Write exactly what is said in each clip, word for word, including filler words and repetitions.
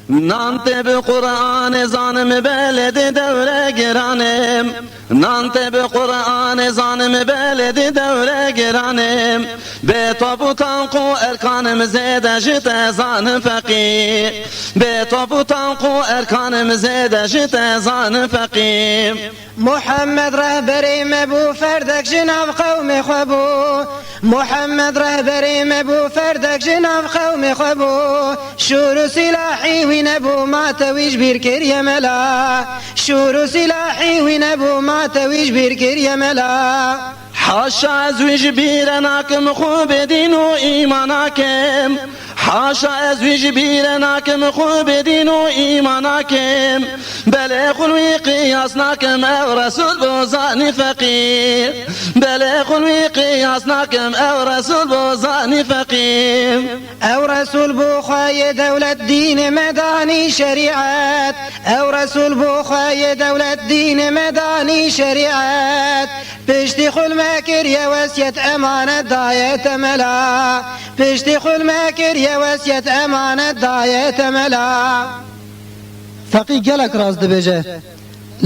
Nan tê bi Qur'anê zanim belê di dewre giranê. Nan tê bi Qur'anê zanim belê di dewre giranê. Bê top û tank û erkanim zêde ji te zanim feqî. Bê top û tank û erkanim zêde ji te zanim feqî. Muhammed rehberê me bû, ferdek ji nav qewmê xwe bû. Muhammed rehberê me bû, ferdek ji nav qewmê xwe bû. Şûr û silahî wî nebû, ma te wî ji bîr kiriye mela. Şûr û silahî wî nebû, ma te wî ji bîr kiriye mela. Haşa ez wî ji bîre nakim, xwe bê dîn û îman nakim. Haşa ez wî ji bîre nakim, xwe bê dîn û îman nakim. Belê xwe wî qiyas nakim, ew Resul bû zanî feqî. Belê xwe wî qiyas nakim, ew Resul bû zanî feqî. Ew Resul bû xweyê dewlet, dînê me danî şerîet. Ew Resul bû xweyê dewlet, dînê me danî şerîet. Piştî xwe me kiriye wesiyet, emanet daye te mela. Piştî xwe me kiriye wesiyet, emanet daye te mela. Feqî gelek rast dibêje.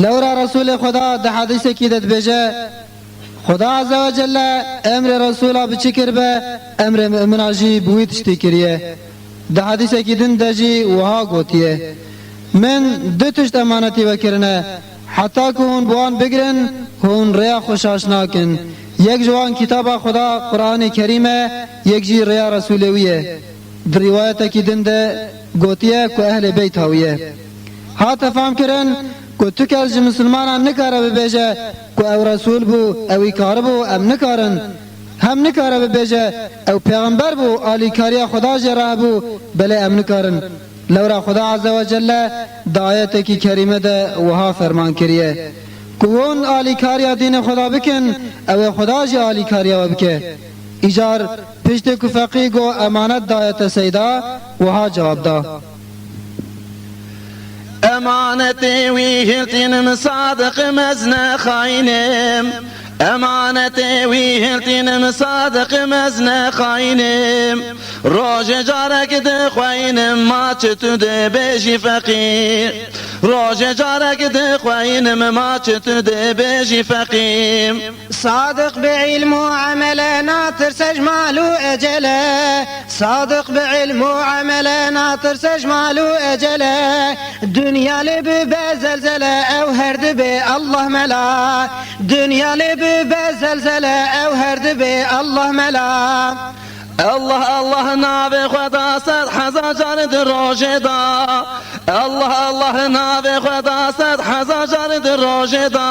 Lewra Resûlê Xweda di hedîsekî de dibêje, Xweda Azze ve Celle emrê Resûla bi çi kiribe, emrê mumina jî bi wî tiştî kiriye. Di hedîsekî din de jî wiha gotiye, Min du tişt emanetî we kirine, heta ku hûn bi wan bigirin, hûn rêya xwe şaş nakin. Yek ji wan kitaba Xweda, Quranê Kerîm e, yek jî rêya Resûlê wî ye. Di rîwayetekî din de gotiye ku ehlê beyta wî ye. Hate fam kirin ku tu kes ji misilmanan nikare bibêje ku ew Resûl bû, ew î karibû, em nikarin. Hem nikare bibêje, ew pêxember bû, alîkariya Xweda jê re hebû, belê em nikarin. Lewra Xweda Azze ve Celle di ayetekî kerîme de wiha ferman kiriye, Ku hûn alîkariya dînê Xweda bikin, ew ê Xweda jî alîkariya we bike. Îcar piştî ku feqî got emanet daye te Seyda, wiha cewab da. Emanetê wî hiltînim Sadiq, ez ne xayînim. Emanetê wî hiltînim Sadiq, ez ne xayînim. Rojê carek dixweynim, ma çi tu dibêjî feqî. Rojê carek dixweynim, ma çi tu dibêjî feqî. Sadiq bi îlm û emele, natirse ji mal û ecele. Sadiq bi îlm û emele, natirse ji mal û ecele. Dinya lê bibe zelzele, ew her dibe Allah mela. Dinya lê bibe zelzele, ew her dibe Allah mela. Allah, Allah navê Xweda sed hezar car di rojê da. Allah, Allah navê Xweda sed hezar car di rojê da.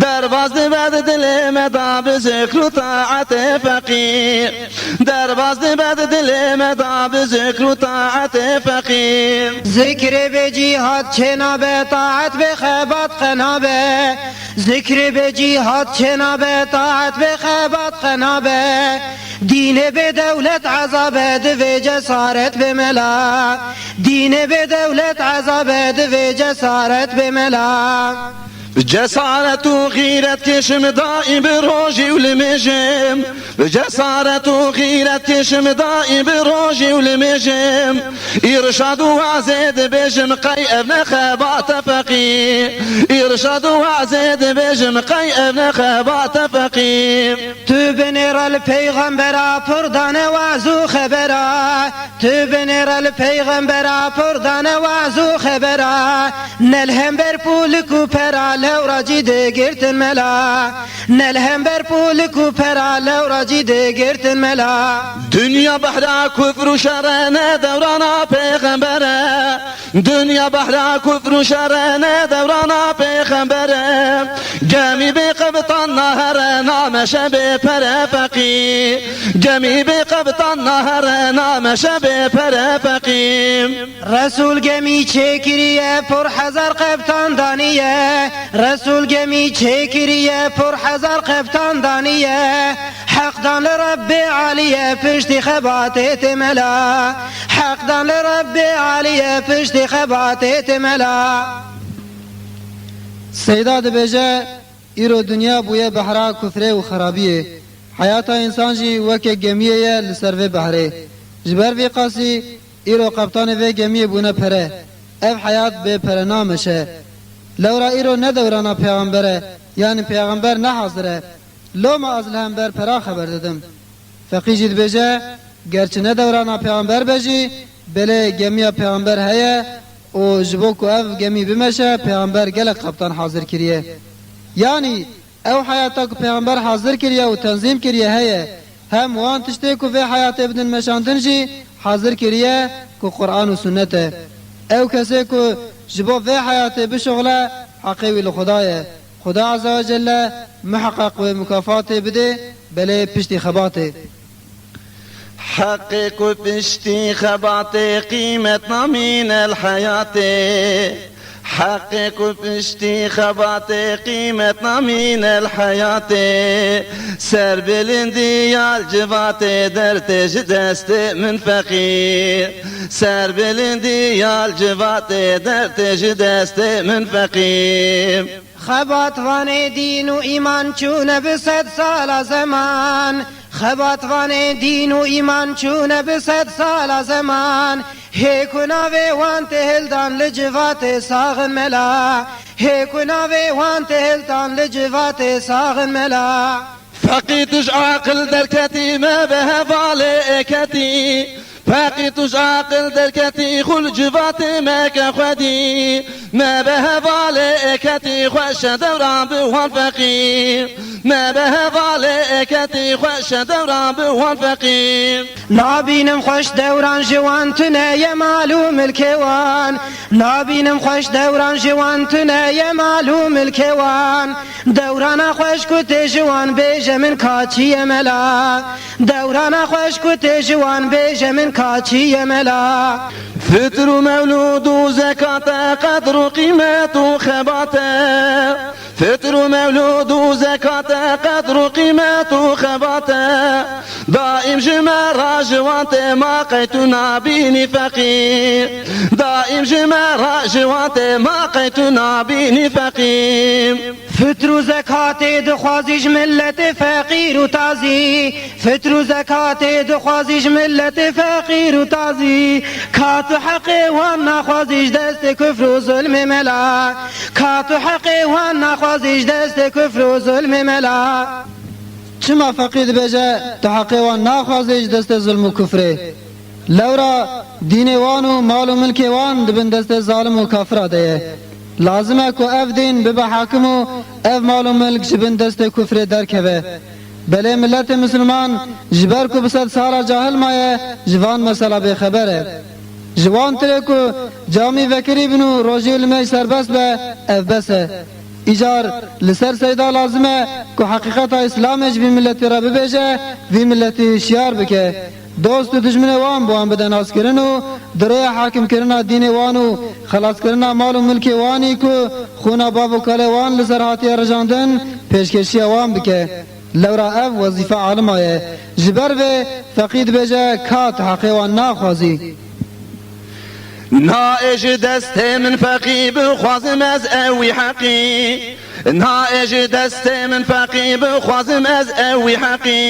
Derbas dibe di dilê me da bi zikr û taetê feqî. Derbas dibe di dilê me da bi zikr û taetê feqî. Zikrê bê cîhad çê nabe, taet bê xebat qe nabe. Zikrê bê cîhad çê nabe, taet bê xebat qe nabe. Dînê bê dewlet ezabe, divê cesaret bê mela. Dînê bê dewlet ezabe, divê cesaret bê mela. Bi cesaret û xîret kêşim daîm bi rojî û limêjim. Bi cesaret û xîret kêşim daîm bi rojî û limêjim. Îrşad û wazê dibêjim qey ev ne xebate feqî. Îrşad û wazê dibêjim qey ev ne xebate feqî. Tu binêre li peyxembera pir dane waz û xebera. Tu binêre li peyxembera pir dane waz û xebera. Ne li hember pûlik û pera lewra cî digirtin mela. Ne li hember pûlik û pera lewra cî digirtin mela. Dinya behra kufr û şere ne dewrana pêxembere. Dinya behra kufr û şere ne dewrana pêxembere. Gemî bê qebtan nahere, nameşe bê pere feqî. Gemî bê qebtan nahere, nameşe bê pere feqî. Resul gemî çêkiriye, pir hezar qebtan daniye. Resul gemî çêkiriye, pir hezar qebtan daniye. Heqdan li Rebbê aliye, piştî xebatê tê mela. Heqdan li Rebbê aliye, piştî xebatê tê mela. Seyda dibêje, Îro dinya bûye behra kufrê û xerabiyê. Heyata însan jî weke gemiyê ye li ser vê behrê. Ji ber vî qasî, Îro qeptanê vê gemiyê bûne pere. Ev heyat bê pere nameşe. Lewra îro ne dewrana pêxember e, yanî pêxember ne hazir e. Loma ez li hember pera xeber didim. Feqî jî dibêje, gerçi ne dewrana pêxember be jî, belê gemiya pêxember heye û ji bo ku ev gemî bimeşe, pêxember gelek qeptan hazir kiriye. Yanî ew heyata ku pêxember hazir kiriye û tenzîm kiriye heye. Hem wan tiştê ku vê heyatê bidin meşandin jî hazir kiriye ku Quran û Sunnet e. Ew kesê ku ji bo vê heyatê bişuxile, heqê wî li Xuda ye. Xuda Azze ve Celle miheqeq wê mukafatê bidê, belê piştî xebatê. Heqê ku piştî xebatê qîmet namîne li heyatê. Heqê ku piştî xebatê qîmet namîne li heyatê. Serbilindî ya li civatê dertê ji destê min feqîr. Serbilindî ya li civatê dertê ji destê min feqîr. Xebat vanê dîn û îman çûne bi sed sala zeman. Xebat vanê dîn û îman çûne bi sed sala zeman. Hê ku navê wan tê hildan li civatê saxin mela. Hê ku navê wan tê hildan li civatê saxin mela. Feqî tu ji aqil derketî, me bi hevalê êketî. Feqî tu ji aqil derketî, xul civatê me ke xwedî. Me bi hevalê êketî, xweşe dewran bi wan feqî. Me bi hevalê êketî, xweşe dewran bi wan feqî. Nabînim xweş dewran ji wan tune ye mal û milkê wan. Nabînim xweş dewran ji wan tune ye mal û milkê wan. Dewrana xweş ku tê ji wan bêje min ka çi ye mela. Dewrana xweş ku tê ji wan bêje min ka çi ye mela. Fitr û mewlûd û zekate qedr û qîmet û xebate. Fitr û mewlûd û zekate qedr û qîmet û xebate. Daîm ji me re ji wan tê ma qey tu nabînî feqîr. Daîm ji me re ji wan tê ma qey tu nabînî feqîr. Fitr û zekatê dixwazî ji miletê feqîr û tazî. Fitr û zekatê dixwazî ji miletê feqîr û tazî. Ka tu heqê wan naxwazî ji destê kufr û zulmê mela. Ka tu heqê wan naxwazî ji destê kufr û zulmê mela. Çima feqî dibêje, tu heqê wan naxwazî ji destê zulm û kufrê? Lewra dînê wan û mal û milkê wan di bin destê zalim û kafira de ye. Lazim e ku ev dîn bibe hakim û ev mal û milk ji bin destê kufrê derkeve. Belê miletê misilman ji ber ku bi sed sala cahil maye, ji van mesela bêxeber e. Ji wan tirê ku camî vekirî bin û rojî û limêj serbest be, ev bes e. Îcar li ser seyda lazim e ku heqîqeta Îslamê ji vî miletî re bibêje, vî miletî hişyar bike. Dost û dijminê wan bi wan bide naskirin û di rêya hakimkirina dînê wan û xelaskirina mal û milkê wanî ku xûna bav û kalê wan li ser hatiye rijandin, pêşkêşiya wan bike. Lewra ev wezîfe alima ye. Ji ber vê feqî dibêje, ka tu heqê wan naxwazî. Naê ji destê min feqî bixwazim ez ew wî heqî. Naê ji destê min feqî bixwazim ez ew wî heqî.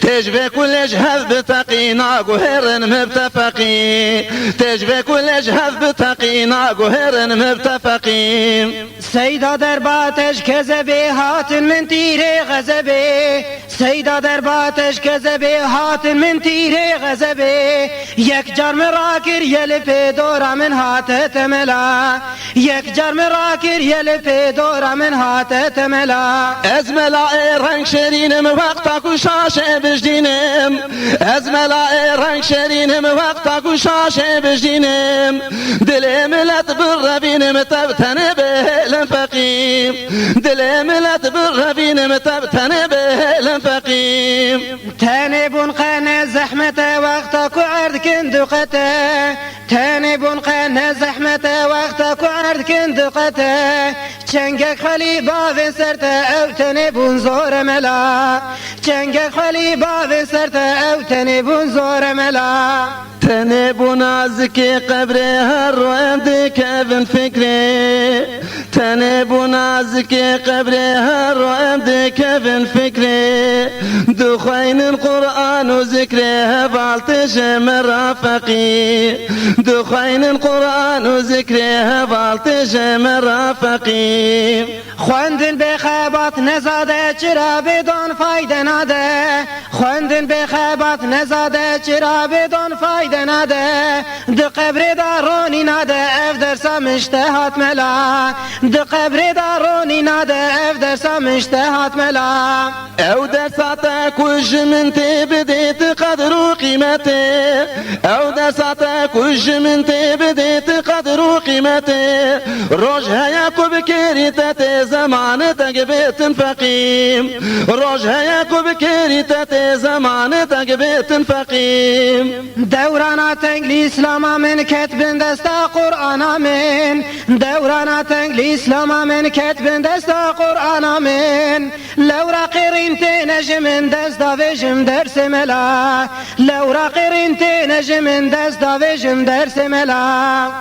Tê ji vê kulê ji hev biteqî, naguhêrin min bi te feqî. Tê ji vê kulê ji hev biteqî, naguhêrin min bi te feqî. Seyda derba te ji kezebê hatin min tîrê xezebê. Seyda derba te ji kezebê hatin min tîrê xezebê. Yek car min rakiriye li pê dora min hate temela. Yek car min rakiriye li pê dora min hate temela. Ez melayê reng şêrînim wexta ku şaşê bijdînim. Ez melayê reng şêrînim wexta ku şaşê bijdînim. Dilê milet birevînim tev tenê bihêlin feqî. Dilê milet birevînim tev tenê bihêlin feqî. Tenê bûn qe ne zehmet e wexta ku erd kin duqete. Tenê bûn qe ne zehmet e wexta ku erd kin duqete. Çengek xwelî bavên ser te ew tenê bûn zor e mela. Çengek xwelî bavên ser te ew tenê bûn zor e mela. Tenê bû nazikê qebrê her ro em dikevin fikrê. Tenê bû nazikê qebrê, her ro em dikevin fikrê. Dixweynin Qur'an û zikrê, heval tê ji min re feqî. Dixweynin Qur'an û zikrê, heval tê ji min re feqî. Xwendin bê xebat nezade, çira bê don fayde nade. Xwendin bê xebat nezade, çira bê don fayde nade. Di qebrê de ronî nade, ev dersa min ji te hat mela. Di qebrê de ronî nade, ev dersa min ji te hat mela. Ew dersa te ku ji min tê bidê, ti qedir û qîmetê. Ew dersa te ku ji min tê bidê, ti qedir û qîmetê. Roj heye ku bi kêrî te tê, zemanê deng bêtin feqî. Roj heye ku bi kêrî te tê, zemanê deng bêtin feqî. Dewrana teng li Îslama min ket bin desta Qur'ana min. Dewrana teng li Îslama min ket bin desta Qur'ana min. Lewra qêrîn têne ji min dest davêjim dersê mela. Lewra qêrîn têne ji min dest davêjim dersê mela.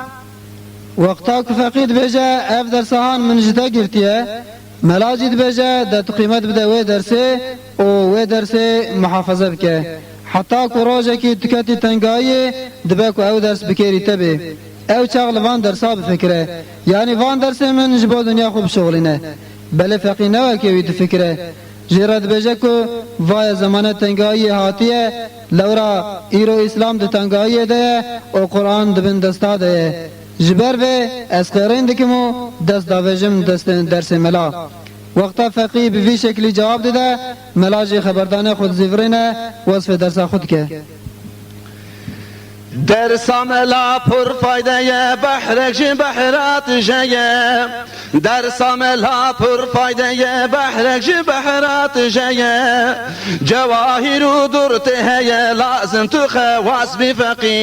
Wexta ku feqî dibêje, ev dersa han min ji te girtiye, mela jî dibêje, de tu qîmet bide wê dersê û wê dersê muhafaze bike. Heta ku rojekî tu ketî tengayiyê, dibe ku ew ders bi kêrî te bê. Ew çax li van dersa bifikire. Yanî van dersê min ji bo dinya xwe bişuxulîne. Belê feqî ne wekî wî difikire. Jê re dibêje ku vaye zemane tengayiyê hatiye, lewra îro Îslam di tengayiyê de ye û Quran di bin desta de ye. Ji ber vê ez qêrîn dikim û dest davêjim destên dersê mela. Wexta feqî bi vî şeklî cewab dide, mela jî xeberdanê xwe dizîvirîne, wesfê dersa xwe dike. Dersa mela pir fayde ye, behrek ji behra tije ye. Dersa mela pir fayde ye, behrek ji behra tije ye. Cewahîr û dur tê heye, lazim tu xewas bî feqî.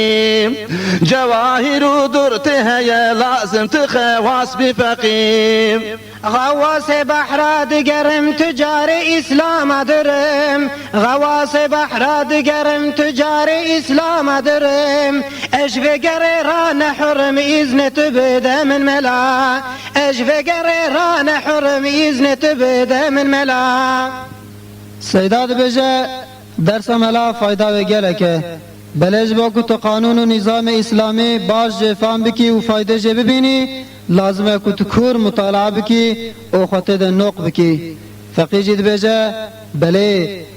Cewahîr û dur tê heye, lazim tu xewas bî feqî. Xewasê behra digerim, tu carê Îslama dirim. Xewasê behra digerim, tu carê Îslama dirim. Ez ji vê gerê ra nehurim, îznê tu bide min mela. Ez ji vê gerê ra nehurim, îznê tu bide min mela. Seyda dibêje, dersa mela fayda wê gelek e. Belê ji bo ku tu qanûn û nîzamê Îslamî baş jê fam bikî û fayde jê bibînî, lazim e ku tu kûr mutalaa bikî û xwe tê de noq bikî. Feqî jî dibêje, belê,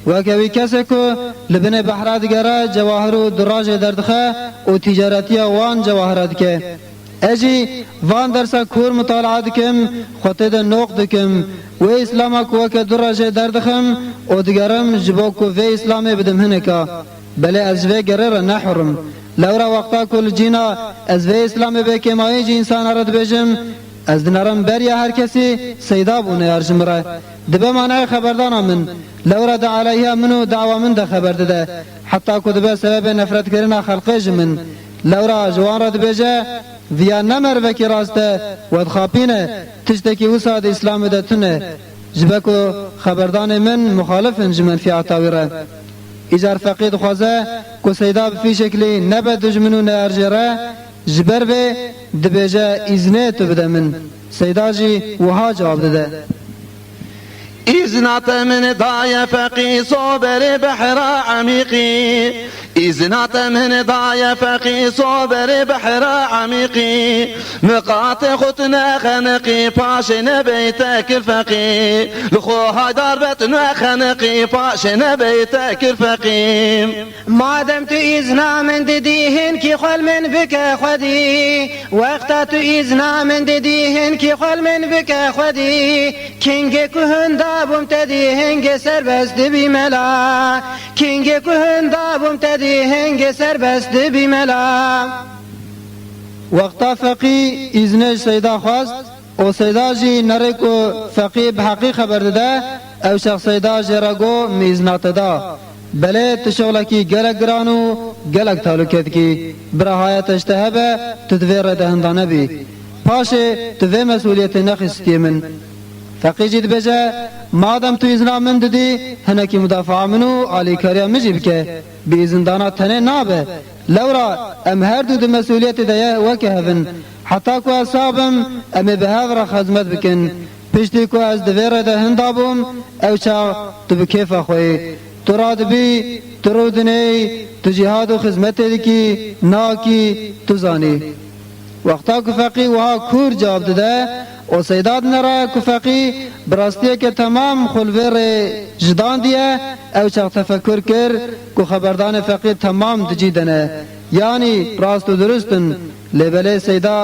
weke wî kesê ku li binê behra digere, cewahir û dura jê derdixe û tîcaretiya wan cewahira dike. Ez jî van dersa kûr mutalaa dikim, xwe tê de noq dikim. Wê Îslama ku weke dura jê derdixim û digerim ji bo ku vê Îslamê bidim hineka. Belê ez ji vê gerê re nehurim. Lewra wexta ku li cîna ez vê Îslamê bê kêmayî ji însana re dibêjim, ez dinerim beriya her kesî Seyda bû neyar ji min re. Dibe manayê xeberdana min. Lewra di aleyhiya min û dawa min de xeber dide. Heta ku dibe sebebê nefretkirina xelqê ji min. Lewra ji wan re dibêje, viya ne mervekî rast e, we dixapîne, tiştekî wisa di Îslamê de tune. Ji ber ku xeberdanê min muxalif in ji menfîata wî re. Îcar feqî dixwaze ku Seyda bi fîşeklî nebe dijmin û neyar jê re, ji ber vê dibêje, îznê tu bide min. Seyda jî wiha cewab dide. Îzna te min daye feqî soberê behra emîqî. Îzna te min daye feqî soberê behra emîqî. Miqatê xwe tu nexeniqî, paşê nebeyte kir feqî. Li xwe haydar be tu nexeniqî, paşê nebeyte kir feqî. Madem tu îzna min didî, hinkî xwe li min bike xwedî. Wexta tu îzna min didî, hinkî xwe li min bike xwedî. Kingê ku hinda bûm te dî, hingê serbest dibî mela. Kingê ku hinda bûm te dî, hingê serbest dibî mela. Wexta feqî îznê ji Seyda xwest, û Seyda jî nerê ku feqî bi heqî xeber dide, ew şex Seyda jê re got, min îzna te da. Belê tu şixulekî gelek giran û gelek talûke dikî. Bira haya te ji te hebe, tu di vê rê de hinda nebî. Paşê tu vê mesûliyetê nexistî min. Feqî jî dibêje, madem tu îzna min didî, hinekî mudafaa min û alîkariya min jî bike. Bi îzindana tenê nabe. Lewra em her du di mesûliyetê de ye weke hev in. Heta ku ez sax bim, em ê bi hev re xizmet bikin. Piştî ku ez di vê rê de hinda bûm, ew çax tu bi kêfa xwe yî. Tu radibî, tu rûdinêyî, tu cîhad û xizmetê dikî, nakî, tu zanî. Wexta ku feqî wiha kûr cewab dide û Seyda dinere ku feqî bi rastiyeke temam xwe li vê rê ji dan diye, ew çax tefekur kir ku xeberdanê feqî temam di cî de ne. Yanî rast û durust in. Lê belê Seyda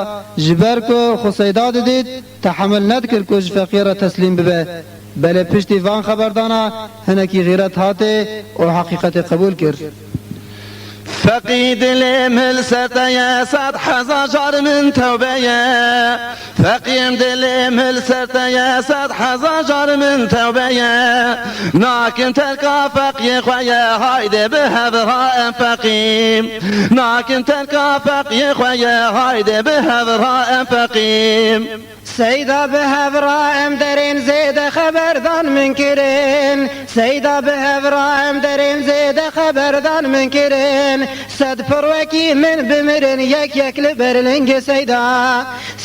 ji ber ku xwe Seyda didît, tehemil nedikir ku ji feqî re teslîm bibe. Belê piştî van xeberdana hinekî xîret hatê û heqîqetê qebûl kir. Feqî dilê min li ser te ye, sed hezar car min tewbe ye. Feqî dilê min li ser te ye, sed hezar car min tewbe ye. Nakin terka feqiyê xwe ye, haydê bi hev re em feqî. Nakin terka feqiyê xwe ye, haydê bi hev re em feqî. Seyda bi hev re em derên zêde xeberdan min kirin. Seyda bi hev re em derên zêde xeberdan min kirin. Sed pirwekî min bimirin yek yek li ber lingê Seyda.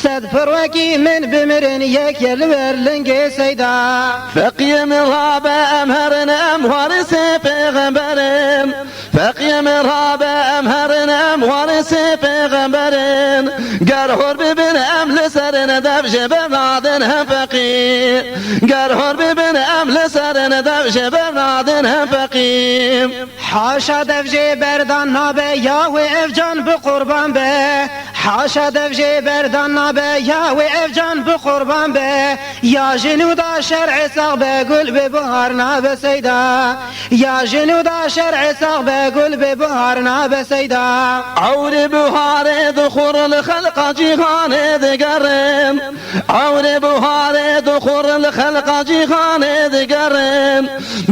Sed pirwekî min bimirin yek yek li ber lingê Seyda. Feqiyê min rabe em herin em warisê pêxemberin. Feqiyê min rabe em herin em warisê pêxemberin. Ger hor bibin em li serin dev jê bernadin hem feqî. Ger hor bibin em li serin dev jê bernadin hem feqî. Haşa dev jê berdan nabe ya wê ev can bi qurban be. Haşa dev jê berdan nabe ya wê ev can bi qurban be. Ya ji nû da şer'ê sax be gul bi buhar nabe Seyda. Ya ji nû da şer'ê sax be gul bi buhar nabe Seyda. Ewrê buharê dixwir li xelqa cîhanê digerin. Ewrê buharê dixwir li xelqa cîhanê digerin.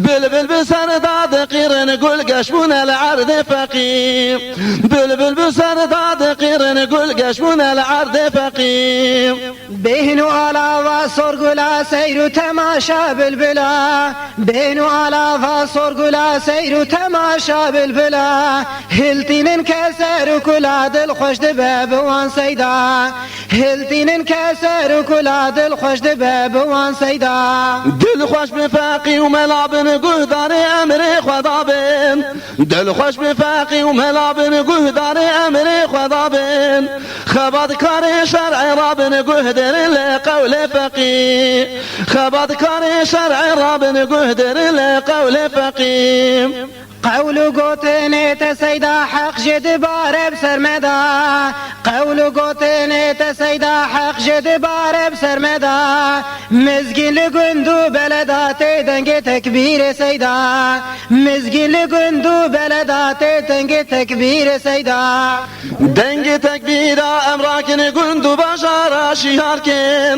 Bilbil bi ser da diqîrin gul geş bûne li erdê feqî. Bilbil bi ser da diqîrin gul geş bûne li erdê feqî. Bêhn û alava sorgula seyr û temaşa bilbila. Bêhn û alava sorgula seyr û temaşa bilbila. Hiltînin keser û kula dil xweş dibe bi wan Seyda. Hiltînin keser û kula dil xweş dibe bi wan Seyda. Dil xweş bi feqî û mela bin guhdarê emrê Xweda bin. Dil xweş bi feqî û mela bin guhdarê emrê Xweda bin. Xebatkarê şer'ê rabin guhdir li qewlê feqî. Xebatkarê şer'ê rabin guhdir li qewlê feqî. Qewl û gotinê te Seyda heq jê dibare bi ser me da. Qewl û gotinê te Seyda heq jê dibare bi ser me da. Mizgîn li gund û beleda tê dengê tekbîrê Seyda. Mizgîn li gund û beleda tê dengê tekbîrê Seyda. Dengê tekbîra em rakin gund û bajara şiyar kin.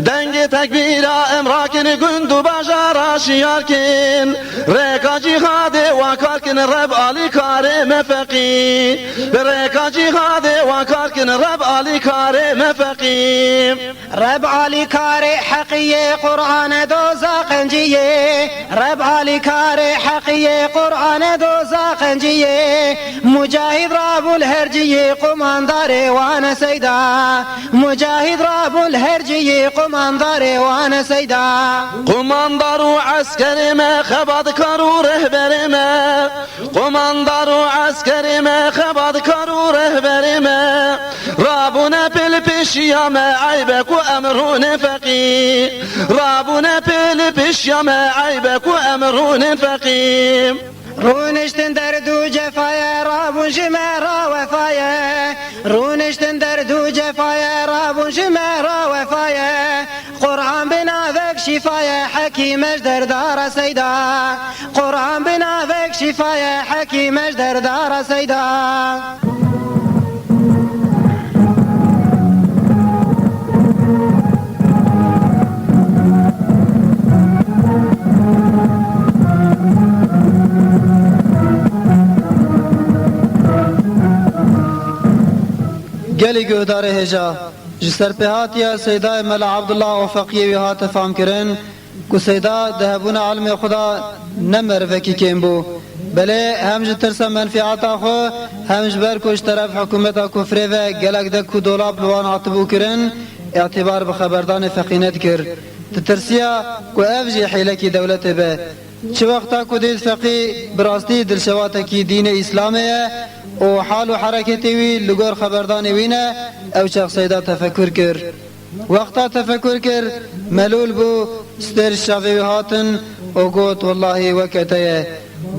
Dengê tekbîra em rakin gund û bajara şiyar kin. Rêka cîhadê wa kar kin Reb alîkarê me feqî. Rêka cîhadê wa kar kin Reb alîkarê me feqî. Reb alîkarê heqiyê Qur'ane doza qenciyê. Reb alîkarê heqiyê Qur'ane doza qenciyê. Mucahid rabûl her ciyê qumandarê wane Seyda. Mucahid rabûl her ciyê qumandarê wane Seyda. Qumandar û eskerê me, xebatkar û rehberê me. Qumandar û eskerê me, xebatkar û rehberê me. Rabûne pêl pêşiya me, eybe ku em rûnin feqî. Rabûne pêl pêşiya me, eybe ku em rûnin feqî. Rûniştin derd û cefaye, rabûn ji me ra wefaye. Rûniştin derd û cefaye, rabûn ji me ra wefaye. Qur'an bi navek şîfaye, hekîme ji derdara Seyda. Qur'an bi navek şîfaye, hekîme ji derdara Seyda. Gelî guhdarê hêja, ji serpêhatiya Seydayê Mela Abdullah û Feqiyê wî hate famkirin ku Seyda di hebûna ilmê xwe de ne merivekî kêm bû, belê hem ji tirsa menfîata xwe, Hem ji ber ku ji teref hikûmeta kufrê ve gelek dek û dolab li wan hatibû kirin, îtîbar bi xeberdanê feqî nedikir. Ditirsiya ku ev jî hêlekî dewletê be. Çi wexta ku dît feqî bi rastî dilşewatekî dînê Îslamê ye û hal û hereketê wî li gor xeberdanê wî ne, ew çax Seyda tefekur kir. Wexta tefekur kir, melûl bû, stêr ji çavê wî hatin û got, "Wellahî weke te ye."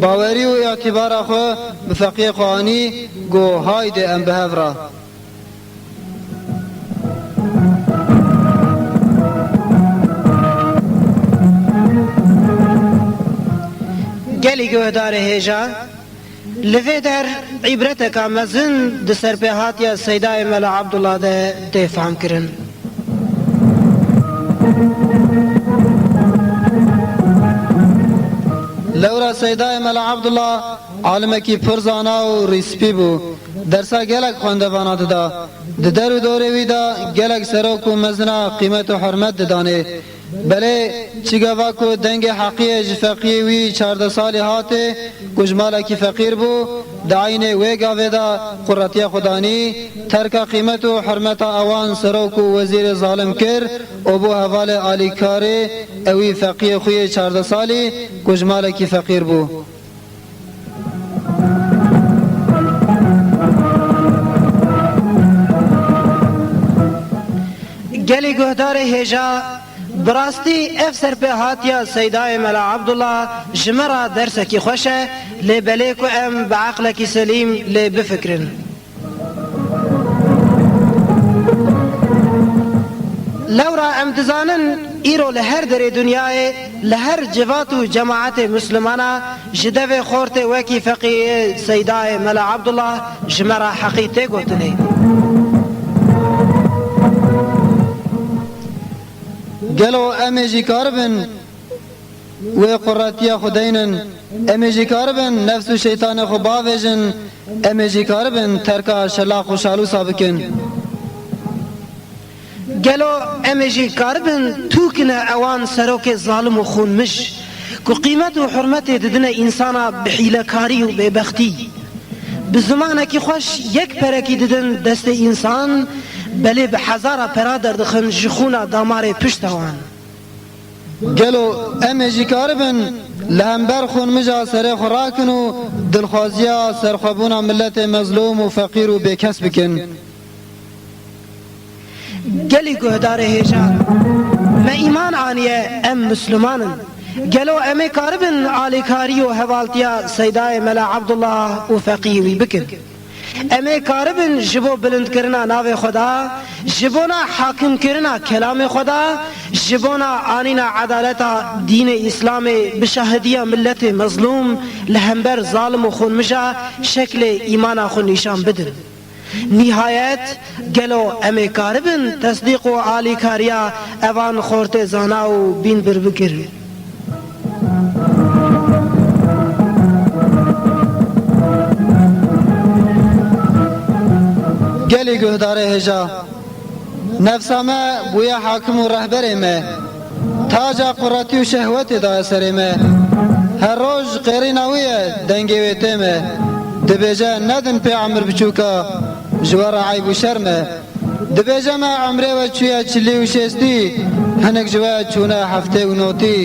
Bawerî û îtîbara xwe bi feqiyê xwe anî, got, "Haydê em bi hev re." Gelî guhdarê hêja, li vê der îbreteka mezin di serpêhatiya Seydayê Mela Abdullah de tê fehmkirin. Lewra Seydayê Mela Abdullah alimekî pir zana û rîspî bû. Dersa gelek xwendevana dida. Di der û dorê wî de gelek serok û mezina qîmet û hurmet didanê. Belê çi gava ku dengê heqiyê ji feqiyê wî çardeh salî hatê, ku ji malekî feqîr bû, di eynê wê gavê de quretiya xwe danî, terka qîmet û hurmeta ewan serok û wezîrê zalim kir û bû hevalê alîkarê ewî feqiyê xwe yê çardeh salî, ku ji malekî feqîr bû. Gelî guhdarê hêja, bi rastî ev serpêhatiya Seydayê Mela Abdullah ji me re dersekî xweş e, lê belê ku em bi eqlekî selîm lê bifikirin. Lewra em dizanin, îro li her derê dinyayê, li her civat û cemaetê Mislimana, ji devê xortê wekî feqiyê Seydayê Mela Abdullah ji me re heqî tê gotinê. Gelo em ê jî karibin wê quretiya xwe deynin? Em ê jî karibin nefs û şeytanê xwe bavêjin? Em ê jî karibin terka şelax û şalûsa bikin? Gelo em ê jî karibin tûkine ewan serokê zalim û xûnmij, ku qîmet û hurmetê didine însana bi hîlekarî û bêbextî? Bi zimanekî xweş yek perekî didin destê însan, belê bi hezara pera derdixin ji xûna damarê pişta wan. Gelo em ê jî karibin li hember xûnmija serê xwe rakin û dilxwaziya serxwebûna miletê mezlûm û feqîr û bêkes bikin? Gelî guhdarê hêja, me îman aniye, em Misliman in. Gelo em ê karibin alîkarî û hevaltiya Seydayê Mela Abdullah û feqiyê wî bikin? Em ê karibin ji bo bilindkirina navê Xweda, ji bona hakimkirina kelamê Xweda, ji bona anîna edaleta dînê Îslamê bi şahidiya miletê mezlûm li hember zalim û xûnmija şeklê îmana xwe nîşan bidin? Nîhayet, gelo em ê karibin tesdîq û alîkariya evan xortê zana û bînbir bikin? Gelî guhdarê hêja, nefsa me bûye hakim û rehberê me. Taca quretî û şehwetê daye serê me. Her roj qêrîna wî ye dengê wê tê me. Dibêje, "Nedin pê emir biçûka, ji we re eyb û şerm e." Dibêje me, "Emrê we çûye çilî û şêstî, hinek ji we çûne heftê û notî.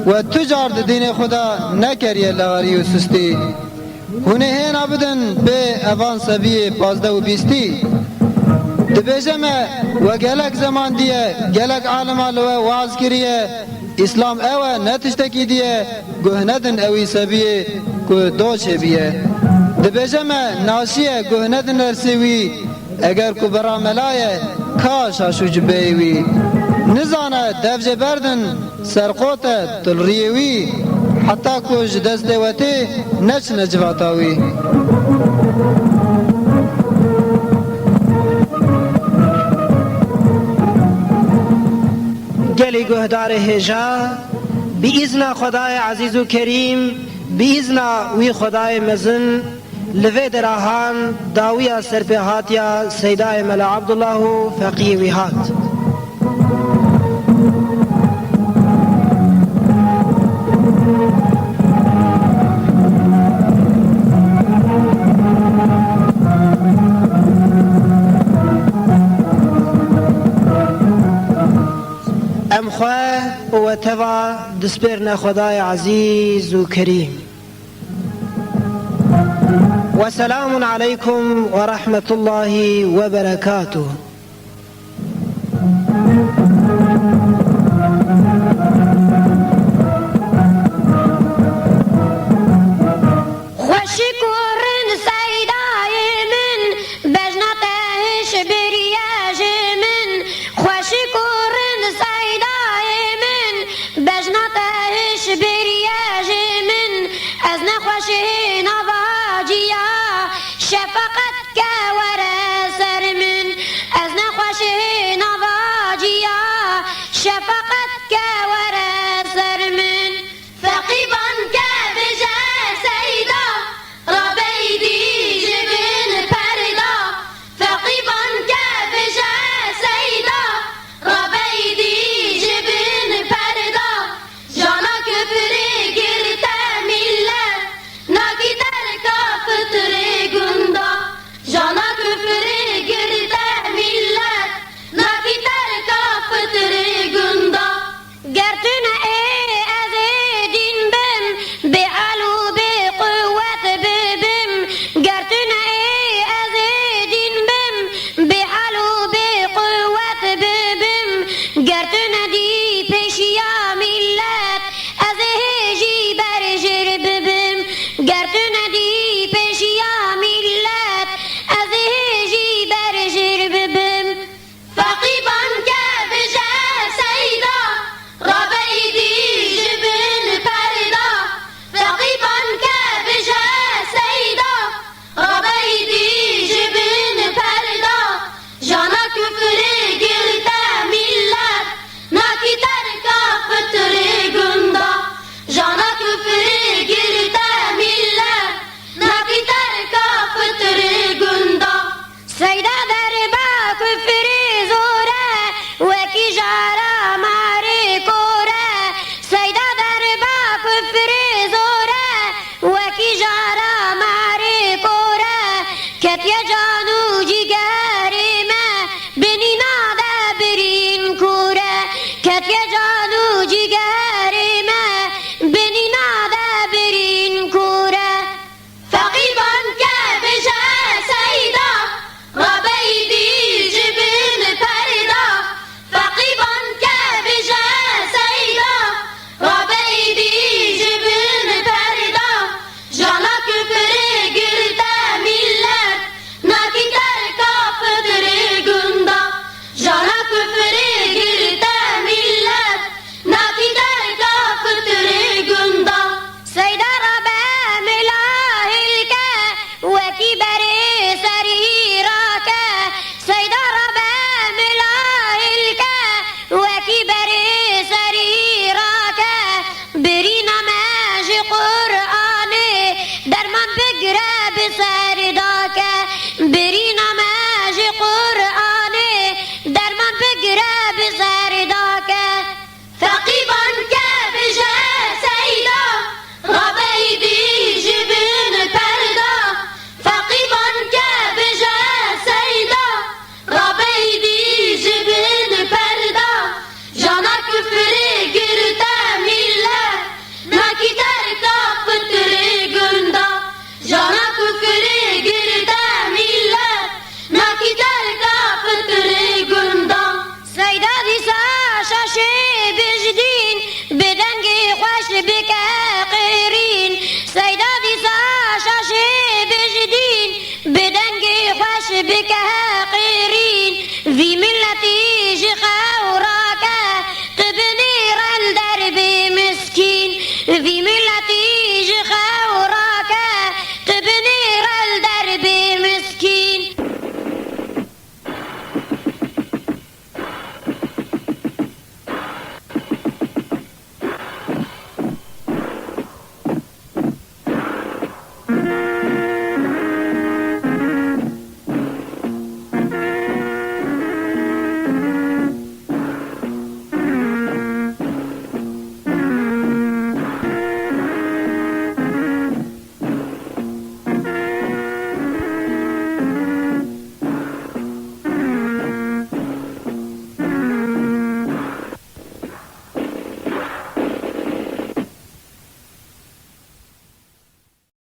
We tu car di dînê xwe de nekeriye lexerî û sustî. Hûn ê hêna bidin pê evan sebiyê pazdeh û bîstî." Dibêje me, "We gelek zeman diye, gelek alima li we waz kiriye. Îslam ew e, ne tiştekî diye. Guh nedin ewî sebiyê ku do çêbiye." Dibêje me, "Naşiye, guh nedin ersê wî. Eger ku bera mela ye, ka şaş û cibeyê wî? Nizane, dev jê berdin, serqot e, tu li riyê wî. Heta ku ji destê we tê, neçine civata wî." Gelî guhdarê hêja, bi îzna Xwedayê Ezîz û Kerîm, bi îzna wî Xwedayê Mezin, li vê dera han dawiya serpêhatiya Seydayê Mela Abdullah û feqiyê wî hat. Teva dispêrine Xwedayê ezîz û kerîm. Weselamun aleykum ve rahmetullahi ve berekatuh. Xweşik û rind seydayê min, bejna te hişbiriye ji min. Xweşik û rind seydayê min, bejna te hişbiriye ji min. Ez nexweşê nava ciya, şefaqet ke were ser min. Ez nexweşê nava ciya, şefaqet ke were ser min. Feqîban ke bije seyda, rabeydî ji bin perda. Feqîban ke bije seyda, rabeydî ji bin perda. Jana kufrê girte millet, nakî terka fitrê gunda. Jana kufrê girte millet, nakî terka fitrê gunda. Ger tu ne ê ez ê dîn bim, bêhal û bêquwet bibim. Ger tu ne ê ez ê dîn bim, bêhal û bêquwet bibim. Ger tu nedî pêşiya millet, ez ê hêjî berjir bibim. Ger tu nedî pêşiya millet, ez ê hêjî berjir bibim. Feqîban ke bije seyda, rabeydî ji bin perda. Feqîban ke bije seyda, rabeydî ji bin perda. Jana kufrê girte millet, nakî terka fitrê gunda. Jana kufrê girte millet, nakî terka fitrê gunda. Seyda derba kufrê zor e, wekî jar